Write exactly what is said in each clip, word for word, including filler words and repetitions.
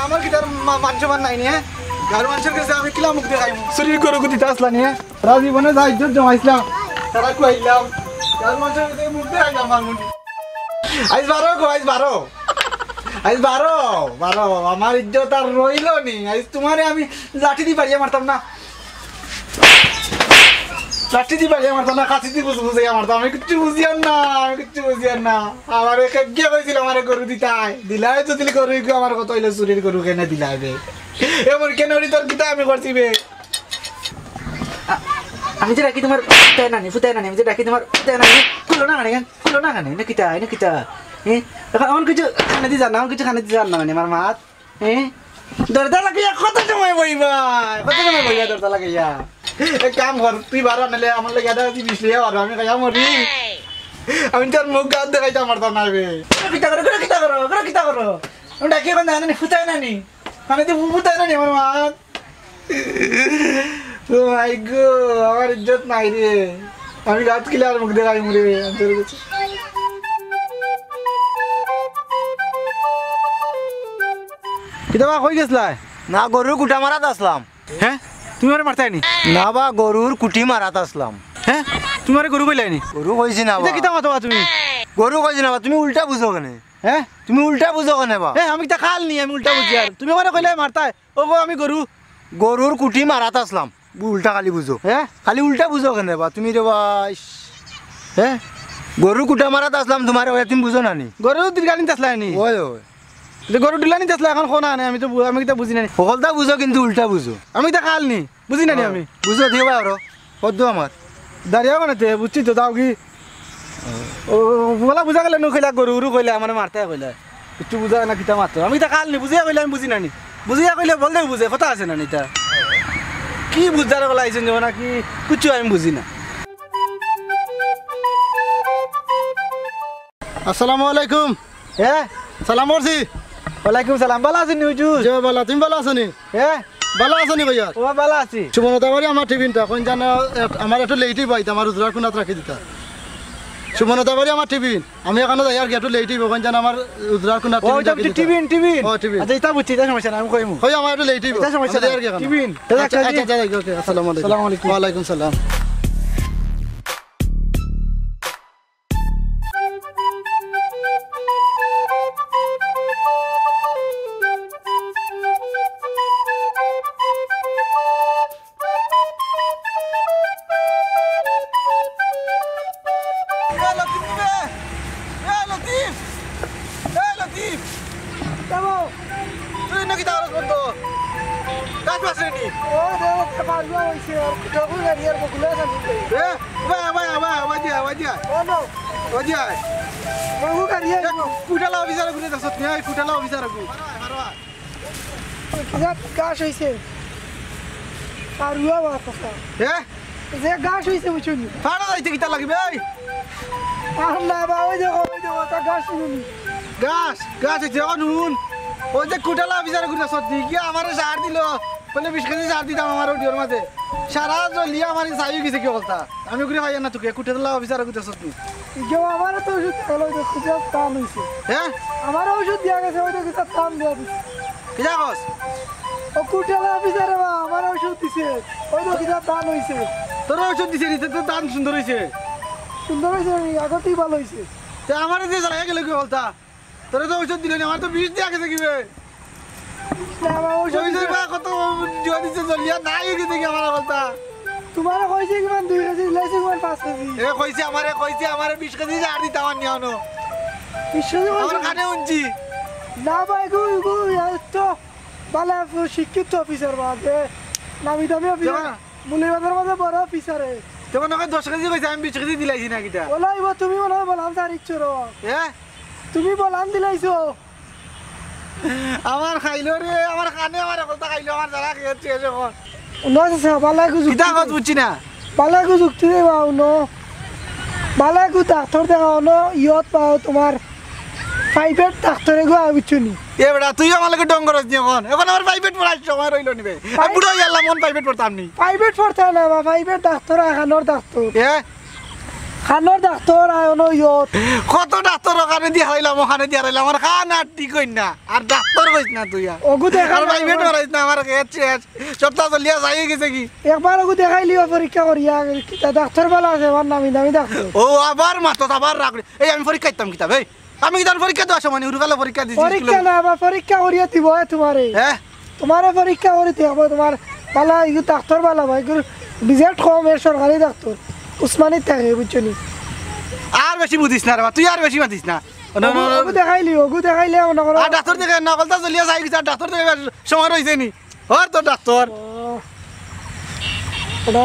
আমার কিতার মা-, মান সম্মান নাই নি, হ্যাঁ? গাঁওর মানষর গেছে আমি কিলা মুখ দেখাইমু? চুরির গরু গুতিতা আছলা নি, হ্যাঁ? সারা জীবনে যা ইজ্জত জমাইছলাম, তারা খুয়াইলাম। গাঁওর মানষর গেছে মুখ দেখাইলাম পারমু নি। আইজ বারো গো, আইজ বারো। আইজ বারো, বারো। আমার ইজ্জত আর রইলো নি। আইজ তুমারে আমি লাঠি দি বাড়িয়া মারতাম না। লাঠি দি বাড়িয়া মারতাম না, কাছি দি বুঝ-, বুঝাইয়া মারতাম। আমি কিচ্ছু বুঝিয়ার না, আমি কিচ্ছু বুঝিয়ার না। আমারে কে গিয়া কইছিল আমারে গরু দিতায়? দিলায় তো দিলে গরু, ইগু আমার কথা অইলো চুরির গরু কেনে দিলায় বে? এমন কেনে অইলি তোর কিতা আমি করছি বে? আ-, আমি যে ডাকি তুমার ফুতায় নানি, ফুতায় নানি, আমি যে ডাকি তুমার ফুতায় নানি, খুলো না কেনে, খুলো না কেনে, ইনো কিতা, ইনো কিতা? এ? অখন, অখন কিচ্ছু কানে দি যার না, অখন কিচ্ছু কানে দি যার না মানে আমার মাত? এ? দরজা লাগাইয়া কত সময় বইবা? কত সময় বইবা দরজা লাগাইয়া? এক কাম কর, তুই বারো নাইলে আমার লাগি আধা কেজি বিষ লইয়া বারো, আমি খাইয়া মরি। আমি তোর মুখ গাত দেখাইতাম পারতাম না বে। কিতা করো, কিতা করো, কিতা করো? আমি ডাকি অখন নানি, ফুতায় নানি। আমি তো ফুতায় নানি আমার মাত। ও ভাই গো, আমার ইজ্জত নাই রে। আমি রাত কিলা আর মুখ দেখাইমু রে, আমি তোর গেছে। কিতা বা, কই গেছলায়? না, গরুর কুটা মারাত আছলাম। হ্যাঁ? তুমি আমারে মারতায় নি? না বা, গরুর কুটি মারাত আছলাম। হ্যাঁ? তুমি আমারে গরু কইলায় নি? গরু কইছি না বা। কিতা মাতো বা তুমি? গরু কইছি না বা, তুমি উল্টা বুঝো কেনে? হ্যাঁ? তুমি উল্টা বুঝো কেনে বা? হ্যাঁ, আমি কিতা খাল নি, আমি উল্টা বুঝিয়ার? তুমি আমারে কইলায় মারতায়, ও গো, আমি গরু। গরুর কুটি মারাত আছলাম। বু-, উল্টা খালি বুঝো। হ্যাঁ? খালি উল্টা বুঝো কেনে বা? তুমি রে বা, ইস। হ্যাঁ? গরুর কুটা মারাত আছলাম তুমারে, অইয়া তুমি বুঝো না নি? গরুর দিলগানিত আছলায় নি? অয়, অয়। যে গরুর দিলগানিত আছলায়, অখন কও না নে, আমি তো বু-, আমি কিতা বুঝি না নি। হকলতা বুঝো কিন্তু উল্টা বুঝো। আমি কিতা খাল নি, বুঝি না নি আমি। বুঝো দিও বা আরো। কদ্দু আমার। দাঁড়িয়াও কেনে তে, বুঝছি তো, দাও কি? ও, বলা বুঝা গেলে নু কইলা, গরু উরু কইলা, আমারে মারতায় কইলা। কিচ্ছু বুঝা না, কিতা মাতো? আমি কিতা খাল নি, বুঝিয়া কইলে আমি বুঝি না নি। বুঝিয়া কইলে বলদেউ বুঝে, কথা আছে না নি ইতা? কি বুঝার গলা আইছেন যাবো না কি? কিচ্ছু আমি বুঝি না। আসসালামু আলাইকুম। হ্যাঁ? সালাম করছি। ওয়ালাইকুম সালাম। ভালা আছইন নি হুজুর? জি, ভালা। তুমি ভালা আছো নি? হ্যাঁ? ভালা আছো নি কইয়ার? ও, ভালা আছি। সুবর্ণতাবাড়ি আমার টিফিনটা, কইন জানো, এট-, আমার একটু লেইট অইবো আইতে, আমার উজরার কুনাত রাখি দিতা। সুবর্ণতাবাড়ি আমার টিফিন, আমি অখানো যাইয়ার কি একটু লেইট অইবো, কইন জানো আমার উজরার কুনাত ও, টিফিনটা ইটা রাখি দিতা। Tiffin, tiffin. ও, টিফিন। আচ্ছা, ইটা বুঝছি, ইটা সমস্যা নাই, আমি কইমু। কই আমার একটু লেইট অইবো। ইটা সমস্যা আমি নাই। যাইয়ার কি অখানো? টিফিন। আচ্ছা, আচ্ছা, আচ্ছা, যাই, ওকে, আসসালামু আলাইকুম। আসসালামু আলাইকুম। ওয়ালাইকুম সালাম। এ লতিফ রে! এ লতিফ! এ লতিফ! বাবু! তুই নাকি দাঁড়াস বন্ধ? কাজ বাস রে নি? ও রে, ও তো পারুয়া অইছে, আর টগু গাড়ি আর বগুলা গাড়ি। এ, ওবা, ওবা, ওবা, ওবা দিয়া, ওবা দিয়া। ও নো। ওবা দিয়া। টগু গাড়ি আর এ, কুটালা অফিসার ঘুরে যাস, তুই, এই কুটালা অফিসার ঘুরে। কিতা গাছ অইছে? পারুয়া বা কথা। এ? যে গাছ অইছে, বুঝছো নি? ফাড়া যাইতে কিতা লাগবে, এই? আর না বা, ওই দেখো, ওই দেখো, তা গাছ হুনি। গাছ, গাছ অইছে, অখন হুন। ওই যে কুটালা অফিসার ঘুরে সত্যি গিয়া আমারে সার দিল। বলে বিশ কেজি সার দিতাম আমার অডিওর মাঝে। সারা জলিয়া আমার এই চাইও গেছে কি বলতা? আমি ঘুরে পাইয়ার না তোকে, কুটালা অফিসার ঘুরে সত্যি। ইগো, আমারে তো ওষুধ খাওয়ালো, ওই তো খুব টান অইছে। হ্যাঁ? আমারে ওষুধ দিয়া গেছে, ওই তো কিতা টান দিয়া দিছে। কিতা কস? ও কুটালা অফিসারে বা, আমারে ওষুধ দিছে। ওই তো কিতা টান অইছে। তোর ওষুধ দিছে নি, তোর তো টান সুন্দর অইছে। সুন্দর অইছে নি, আগতেই ভালা অইছে। তে আমারে যে জ্বালাইয়া গেল কি বলতা? তোরে তো ওষুধ দিল নি, আমার তো বিষ দিয়া গেছে কি বে? না, আমার ওষুধ ওই যে দিছে। বা কত জোর দিছে, জলিয়া নাই অই গেছে কি আমার অবস্থা? তোমারে কইছে কিমান দুই কেজি, লইছে কিমান পাঁচ কেজি? এ কইছে আমারে, কইছে আমারে বিশ কেজি সার দিতাম আর নিয়া আনো। বিশ কেজি আমার কইছে? কানে হুনছি। না ভাই, গু, গু, এ তো ভালা শিক্ষিত অফিসার বা, যে নামি দামি অফিসার। কেমন? মৌলভীবাজারর মাঝে বড় অফিসারে। তে মনে হয় দশ কেজি কইছে, আমি বিশ কেজি দিলাইছি না কিতা? ওলাই বা তুমি মনে হয় বলান সার ইচ্ছুর। এ? তুমি বলান দিলাইছো। আমার খাইলো রে, আমার কানে আমার অকলতা খাইলো, আমার যারা খেয়েছে এসে কর। উনো আছে, বালা একু যুক্তি কিতা দে। কত বুঝছি না। বালা একু যুক্তি দে বা উনো। বালা একু ডাক্তর দেখা উনো, ইয়ত পাও তোমার প্রাইভেট ডাক্তরে গো আই বুঝছো নি? এ বেটা, তুই আমার লগে ডং করস নি অখন? অখন আমার প্রাইভেট পড়ার সময় রইল নি বে। আমি বুড়া অইয়া আইলাম, অখন প্রাইভেট পড়তাম নি। প্রাইভেট পড়তা না বা, প্রাইভেট ডাক্তর, আখানোর ডাক্তর। এ? কানর ডাক্তর আয় অনো ইয়ত। কত ডাক্তর অখানেদি হারাইলাম, অখানেদি হারাইলাম, আমার কান আর ঠিক অইন না। আর ডাক্তর কইস না তুই আর। অগু দেখাইলে আর ভাই বেট আমার মারাইস না, আমার খেত শেষ। সপ্তাহ চলিয়া যাই গেছে কি? একবার অগু দেখাইলিও পরীক্ষা করিয়া, কিতা ডাক্তর বালা আছে, আমার নামি দামি ডাক্তর। ও আবার মাতস, আবার রাগ। এই আমি পরীক্ষা দিতাম কিতা বে? আমি কিতা পরীক্ষা দেওয়ার সময় নি, হুরুকালে পরীক্ষা দিছি পরীক্ষা স্কুলে। না, আবার পরীক্ষা করিয়া দিব, এ, তোমারে। হ্যাঁ? তোমারে পরীক্ষা করি দেখবো, তোমার বালা, ইগু ডাক্তর বালা ভাই, ইগুর বিজেট কম, এর সরকারি ডাক্তর। উসমানী থাকে, বুঝছো নি? আর বেশি বুঝিস না রে বা, তুই আর বেশি মাতিস না। অগু, অগু দেখাইলি, অগু দেখাইলে মনে করো। আর ডাক্তর দেখে নকলতা চলিয়া যাই গেছে, আর ডাক্তর দেখে সময় রইছে নি। ওর তো ডাক্তর। ও, ওটা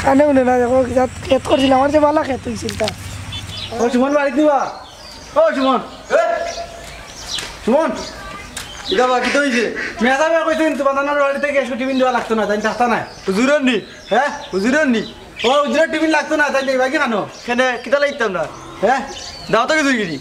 কানে হুনে না, দেখো, কিতা খেত করছিল, আমার যে বালা খেত অইছিল তা। ও সুমন বাড়িত নি বা? ও সুমন। এ? সুমন। ইটা বা কিতা অইছে? মেধা ভাই কইছইন, তোমার নানার বাড়িত গিয়া টিফিন দেওয়া লাগতো না, তাইন থাকতা নায়। হুজুরর নি? হ্যাঁ? হুজুরর নি? ও, হুজুরর টিফিন লাগতো না, তাইন দিবা কি খানো? কেনে, কিতা লাগতাম না? হ্যাঁ? দাওয়াত গেছো গি নি?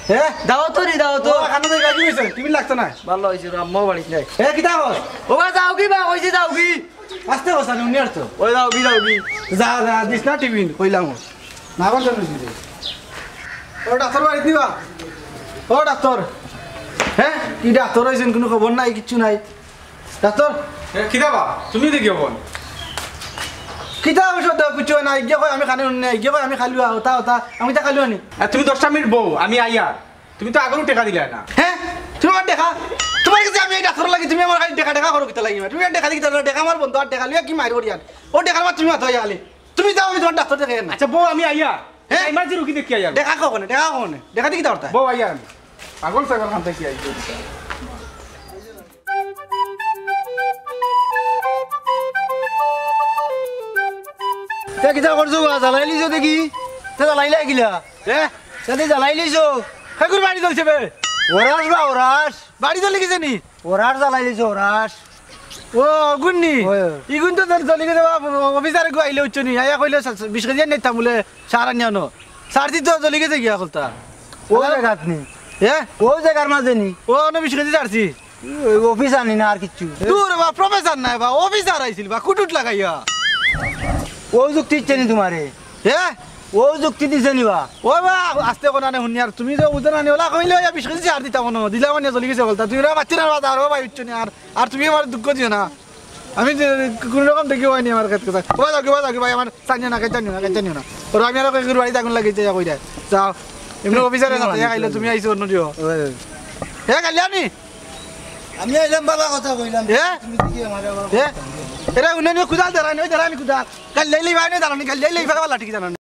হ্যাঁ? দাওয়াত নি, দাওয়াত। ও, খানো দিবা কি কইছে? টিফিন লাগতো না। বালা অইছে, আম্মাও বাড়িত নাই। এ, কিতা কর? ও বা, যাও কি বা, কইছি যাও কি? আস্তে কর, সানি, উনি আর তো। ওই যাও কি, যাও কি? যা, যা, দিস না টিফিন, কইলাম। না, আবার শোনো, শুনছি। ও, ডাক্তর বাড়িত নি বা? ও, ডাক্তর। হ্যাঁ? কি ডাক্তর অইছইন, কুনু খবর নাই, কিচ্ছু নাই। ডাক্তর? এ, কিতা বা? তুমি দেখি অখন। কিতা ঔষধ দেও, কিচ্ছু নাই। ইগিয়ে কয় আমি খানি উন্নে, ইগিয়ে কয় আমি খালুয়া, ওটা, ওটা। আমি তা খালুয়া নি। আর তুমি দশটা মিনিট বও, আমি আইয়া। তুমি তো আগরও টেকা দিলায় না। হ্যাঁ? তুমি আমার টেকা? তোমার গেছে আমি এই ডাক্তর লাগি, তুমি আমার খালি টেকা, টেকা করো কিতা লাগি? তুমি আর টেকা দি কিতা, টেকা আমার বন্ধু, আর টেকা লইয়া কি মাইর করি আর? ও টেকার মাত তুমি মাতো খালি। তুমি যাও, আমি তোমার ডাক্তর দেখাই না। আচ্ছা, বও, আমি আইয়া। হ্যাঁ? Emergency রুগী দেখিয়া আইয়া। টেকা কও কেনে? টেকা কও কেনে? টেকা দি কিতা করতা? বও, আইয়া আমি। পাগল ছাগল খান থাকি আইয়া। তে কিতা করছো বা? জ্বালাইলিছো দেখি। তে জ্বালাইলা কিলা? এ? তে জ্বালাইলিছো। হেগুর বাড়ি জ্বলছে বে। ওরাস বা ওরাস। বাড়ি জ্বলি গেছে নি? ওরাস জ্বালাইলিছো, ওরাস। ও, অগুন নি? ওই। ইগুন তো জ্বলি গেছে বা, অফিসার এগু আইলে উঠছো নি? আইয়া কইলে, "বিশ কেজি আনিতাম বুলে, সার আনিয়া আনো।" সার দি তো জ্বলি গেছে গিয়া কলতা। ও জাগাত নি? এ? ও জাগার মাঝে নি? ও, অনো বিশ কেজি সারছি। ওই অফিস আনি না আর কিচ্ছু। দূর বা, প্রফেসর নায় বা, অফিসার আইছিল বা, কুটুট লাগাইয়া। ও যুক্তি দিছে নি তোমারে? এ? ও যুক্তি দিছে নি বা? ও বা, আস্তে কও না নে হুনি আর, তুমি যে বুঝো না নি, ওলা কইলে ওই বিশ কেজি সার দিতাম অনো, দিলাম মানে জ্বলি গেছে বলতা। তুমি ওরা বাচ্চা না বাজার, ও ভাই, উঠছো নি আর, আর তুমি আমার দুঃখ দিও না। আমি যে কুনু রকম দেখি অয়নি আমার খেত কথা। ও ভাই, যাও, ও ভাই, যাও, ভাই, আমার চানিও না, চানিও না, চানিও না। ওরা আমি আর কই বাড়িত আগুন লাগাইতে যা কই দেয়। যাও। এমনি অফিসারের সাথে খাইলে তুমি আইছো অন্য দিও। ওই। হে, কালি আমি আমি আইলাম, বালা কথা কইলাম। এ? তুমি দেখি আমারে আবার এ? এরা উনানি কুদাল ধরানি, ওই ধরানি কুদাল। কাল লেইলে ভাই নে ধরানি, কাল লেইলে ভাই লাঠি কি জানো না?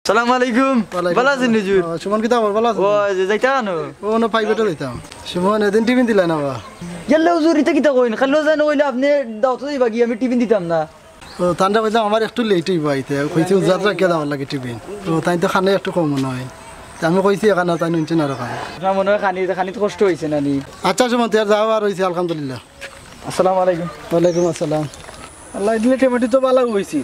সালাম আলাইকুম। ওয়ালাইকুম বালা আছেন সালাম। হুজুর? ও, সুমন, কিতা খবর? বালা আছেন? ও, যে যাইতা আনো? ও, অনো প্রাইভেটো যাইতাম। সুমন, এদিন টিফিন দিলা না বা? গেলে হুজুর, ইতা কিতা কইন? খালি যায় না কইলে আপনে দাওয়াত দিবা কি? আমি টিফিন দিতাম না। ও, তানরে কইলাম, আমার একটু লেট অইবো আইতে। কইছে, উজাত রাখিয়া যাওয়ার লাগি টিফিন। তো তাইন তো খানে একটু কম মনে অয়। তে আমি কইছি, এখানে তাইন হুনছইন আরো খানে। আপনার মনে হয় খানি, খানিত কষ্ট অইছে না নি? আচ্ছা, সুমন, তে আর যাওয়া আর অইছে, আলহামদুলিল্লাহ। আসসালামু আলাইকুম। ওয়ালাইকুম আসসালাম। আল্লাহ দিলে টমেটো তো বালা অইছিল।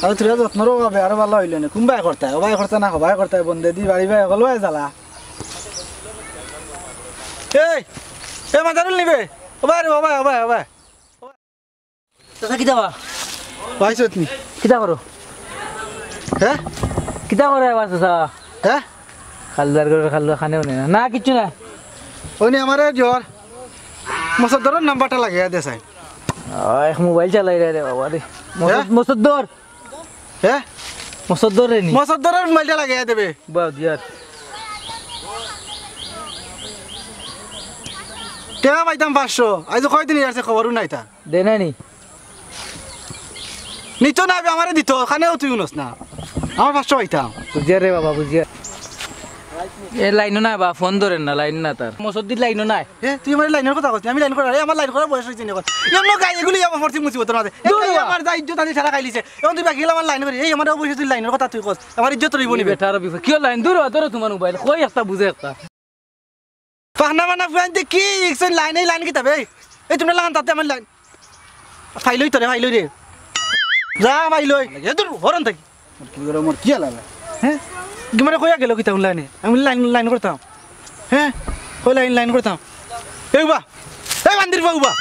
আর তোরা যত্নর অভাবে আরো বালা অইলো না। কুনবায় করতায়, অবায় করতায় না, হবায় করতায়, বন্দে দি বাড়ি বায়, হকলবায় জ্বালা। এই, এ মাদারুল নিবে। ওবায় রে, ওবায়, ওবায়, ওবায়। চাচা, কিতা বা? পাইছত নি? কিতা করো? হ্যাঁ? কিতা করো আবার চাচা? হ্যাঁ? খালদার করে খালদা খানে উনে না। না, কিচ্ছু না। ওই নি আমারে জ্বর। মসদ্দরর নাম্বারটা লাগাইয়া দে চাই। আহ, এক মোবাইল চালাই রে, রে বাবা রে। মসদ-, হ্যাঁ? মসদ্দর। হ্যাঁ? মসদ্দর রে নি। মসদ্দরর মোবাইলটা লাগাইয়া দেবে। বাহ, দিয়ার। টেকা পাইতাম পাঁচশো। আইজ কয়দিন অইছে খবরও নাই তার। দে না নি? নিত না, আবে আমারে দিত, খানেও তুই উনস না। আমার পাঁচশো পাইতাম। বুঝিয়ার রে বাবা, বুঝিয়ার। এ লাইনও নাই বা, ফোন ধরের না, লাইন না তার। মসদ্দির লাইনও নাই। এ, তুই আমার লাইনর কথা কস, আমি লাইন করার, এ, আমার লাইন করার বয়স অইছে নি অখন। এমন গাই এগুলি আমার ফরছি মুসিবতর মাঝে। এ, দূর এই হ। আমার যা ইজ্জত আনি সারা খাইলিছে। অখন তুই বাকি গেলে আমার লাইন করি। এই আমার অবশ্যই তুই লাইনর কথা তুই কস। আমার ইজ্জত রইব নি বে? বেটার বিফ-, কিয় লাইন? দূর হ, ধরো তোমার মোবাইল। কই একটা বুঝে একটা। ফাহনা মানা ফুয়াইন্তে কি ইকসন লাইন, এই লাইন কিতা বে? এই তোমরা লাগান তাতে আমার লাইন। ফাইলই তো রে, ফাইলই রে। যা ফাইলই। এ তোর হরন থাকি। মোর কি করে, মোর কি আলাদা? হ্যাঁ? কি মানে কইয়া গেল কিতা লাইনে? আমি লাইন, লাইন করতাম। হ্যাঁ? কই লাইন, লাইন করতাম। এই উবা। এই বান্দির বা উবা।